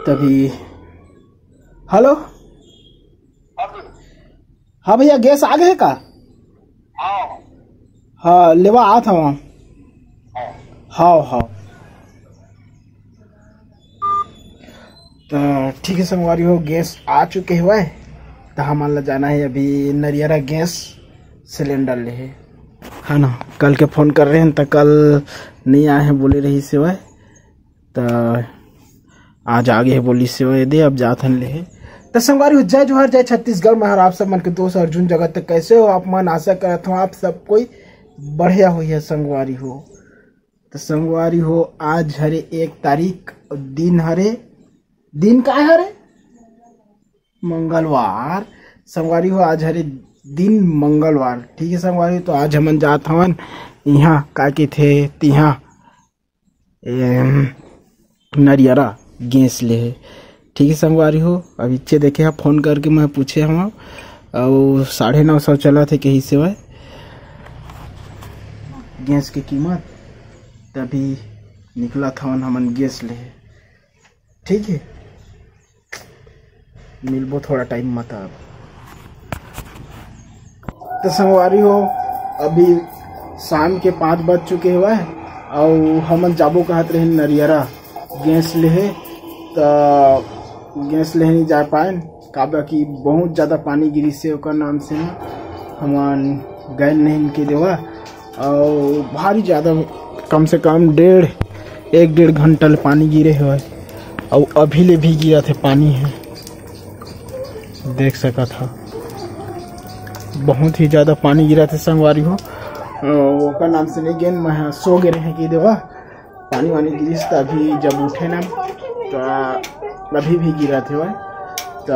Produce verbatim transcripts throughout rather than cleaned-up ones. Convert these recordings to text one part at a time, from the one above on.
तभी, हेलो। हाँ भैया, गैस आ गए का? हाँ, लेवा आत हवं। हाँ, हाँ। तो ठीक है संगवारी हो, गैस आ चुके हवय। तो हमन ला जाना है अभी नरियरा गैस सिलेंडर ले, है ना। कल के फोन कर रहे हैं तो कल नहीं आए हैं, बोले रहिस हवय। त आज आगे है बोलिस हवय, दे अब जात हन ले। त संगवारी हो, जय जोहार, जय छत्तीसगढ़। मैं हर आप सब मन के दोस्त अर्जुन जगत। त कैसे हो आप मन? आशा करत हूँ आप सब कोई बढ़िया होही है संगवारी हो। त संगवारी हो, आज हरे एक तारीख, दिन हरे, दिन का हरे? मंगलवार। संगवारी हो, आज हरे दिन मंगलवार, ठीक है संगवारी। तो आज हमन जात हवन इहाँ, का कहिथे, तिहाँ, एम, नरियरा गैस ले हे, ठीक है संगवारी हो। अब इच्चे देखे हा, फोन करके मैं पूछे हवं, अउ साढ़े नौ सौ चलत हे कहिस हवय गैस के कीमत। तभी निकलत हवन हमन गैस ले हे, ठीक है। मिलबो थोड़ा टाइम म तब। तो संगवारी हो, अभी शाम के पाँच बज चुके हवय, अउ हमन जाबो कहत रहे नरियरा गैस लेहे, त गैस लेहे नहीं जा पाएन, काबर कि बहुत ज़्यादा पानी गिरिस हे, ओकर नाम से ना हमन गए नहीं के देवा। अउ भारी ज़्यादा, कम से कम डेढ़, एक डेढ़ घंटा ले पानी गिरे हवय, अउ अभी ले भी गिरत हे पानी हे, देख सकत हा, बहुत ही ज़्यादा पानी गिरत हे संगवारी हो। अउ ओकर नाम से नहीं गेन, मैं ह सो गे रहे कि देवा, पानी वानी गिरिस त अभी जब उठे ना, त अभी भी गिरत हवय। त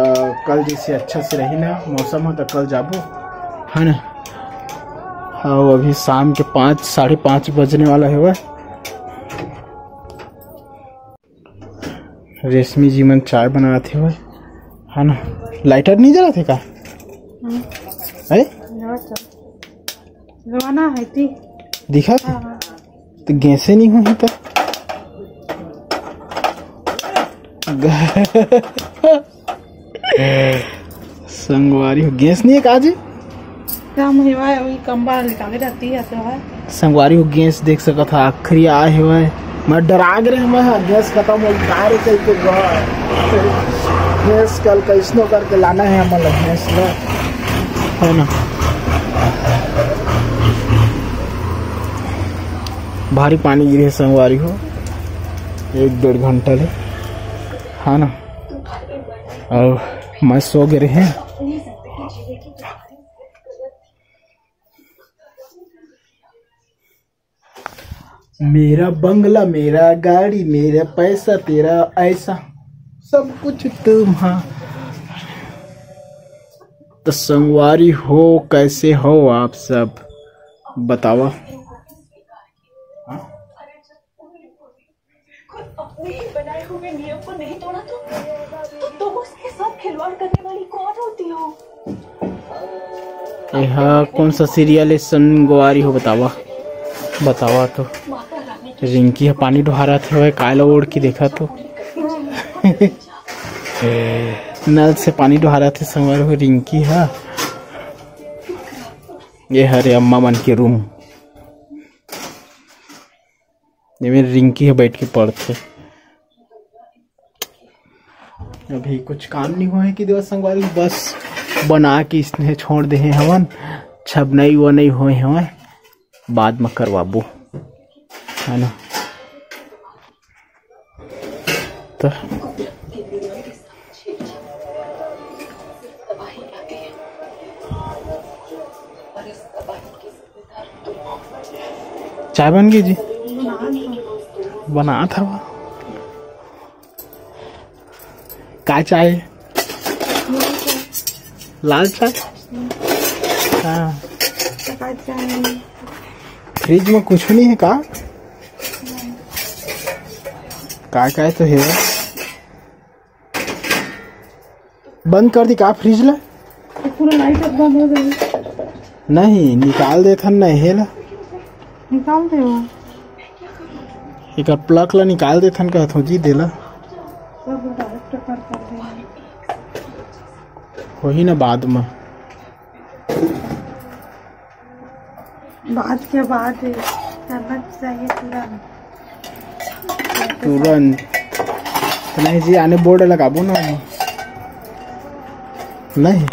कल जैसे अच्छा से रही ना मौसम हो, त कल जाबो, है ना। हाँ, अभी शाम के पाँच, साढ़े पाँच बजने वाला हवय। रेशमी जी मन चाय बनात हवय, है ना। लाइटर नहीं जलत हे का? हम्म। है? जलत हे। जमाना है ती। दिखा थे? हाँ, हाँ। तो गैसे नहीं होही तो। संगवारी हो, गैस नहीं है का जी? कम हेवय, वही कम बार निकाले रहती है तो है। संगवारी हो, गैस देख सकत हा, आखिरी आए हवय। मैं डरा गे रहे, मैं हा, गैस खत्म हो गे, का रे कहिके ग-, गैस कल कैसनो करके लाना है हमन ला गैस ला, है ना। भारी पानी गिरे हे संगवारी हो, एक डेढ़ घंटा ले, है ना। अउ मैं सो गे रहे। मेरा बंगला, मेरा गाड़ी, मेरा पैसा, तेरा ऐसा, सब कुछ तुम्हारा। तो संगवारी हो, कैसे हो आप सब, बतावा। खुद अपने ही बनाए हुए नियम को नहीं तोड़ा तो, तो तुम उसके साथ खिलवाड़ करने वाली कौन होती हो? एहा कौन सा सीरियल है संगवारी हो, बतावा, बतावा तो। रिंकी ह पानी डोहारत हवय, काय ला ओढ़ के देखा तो। नल से पानी डोहारत हे संगवारी हो रिंकी ह। ये हरे अम्मा मन के रूम। एमे रिंकी ह बैठ के पढ़थे। अभी कुछ काम नहीं होए कि देवा संगवारी, बस बना के इसने छोड़ दे हे हवन, छबनई वनई होए हवय, बाद में करवाबो, है ना। तो चाय बन गई जी? बनात हवा। का चाय? लाल चाय। हाँ। फ्रिज में कुछ नहीं है का? का का तो है। बंद कर दी का फ्रिज ला? पूरा लाइट अब बंद हो गई। नहीं, निकाल देथन ना हे ला। निकाल दे वो। एकर प्लग ला निकाल देथन कहत हो जी, देला। सब बता दे। होही ना बाद में। बाद के बाद करना चाहिए तुरंत। तुरंत तो नहीं जी, आने बोर्ड लगाबो ना हम। नहीं,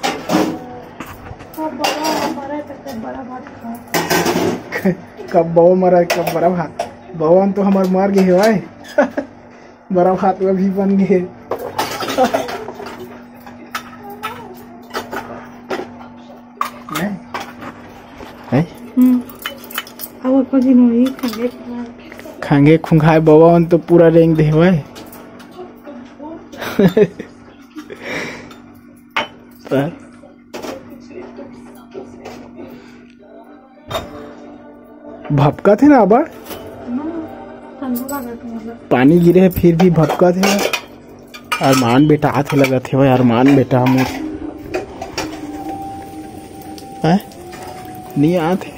अब बड़ा हमारा है, तो कब बड़ा भात खाओ। कब बवा मरा, कब बड़ा भात। बवा तो हमार मर गए भाई। बड़ा भात में भी बन गए। नहीं? नहीं? हम्म। अब एको दिन वही खंगे खाए। खंगे खुंगाए बवा तो पूरा रेंग दे भाई। भपकत हे ना अबड़। ठंडा लागत मतलब। पानी गिरे हे फिर भी भपकत हे। अरमान बेटा आथे लगत हे भाई, अरमान बेटा मोर। हैं? नहीं आथे।